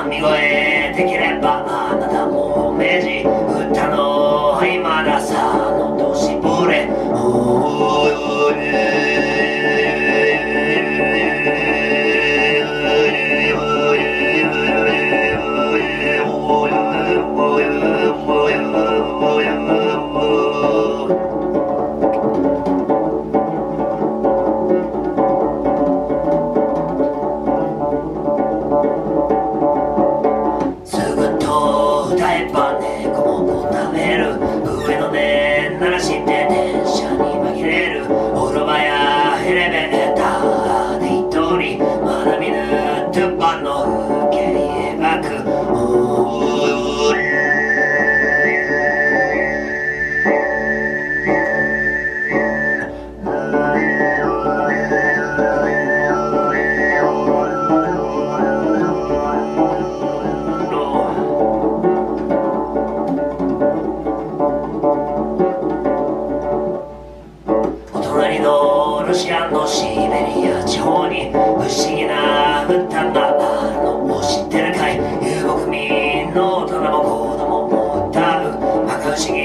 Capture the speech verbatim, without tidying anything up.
見声できればあなたも明治歌の合間ださの年ぶれ。 すぐと歌えば猫も答える。上のね鳴らして電車に紛れる。お風呂場やエレベーターで一人。まだ見ぬトゥパの風景描く。 お隣のロシアのシベリア地方に不思議な歌があるのを知ってるかい？遊牧民の大人も子供も歌う。バカ不思議。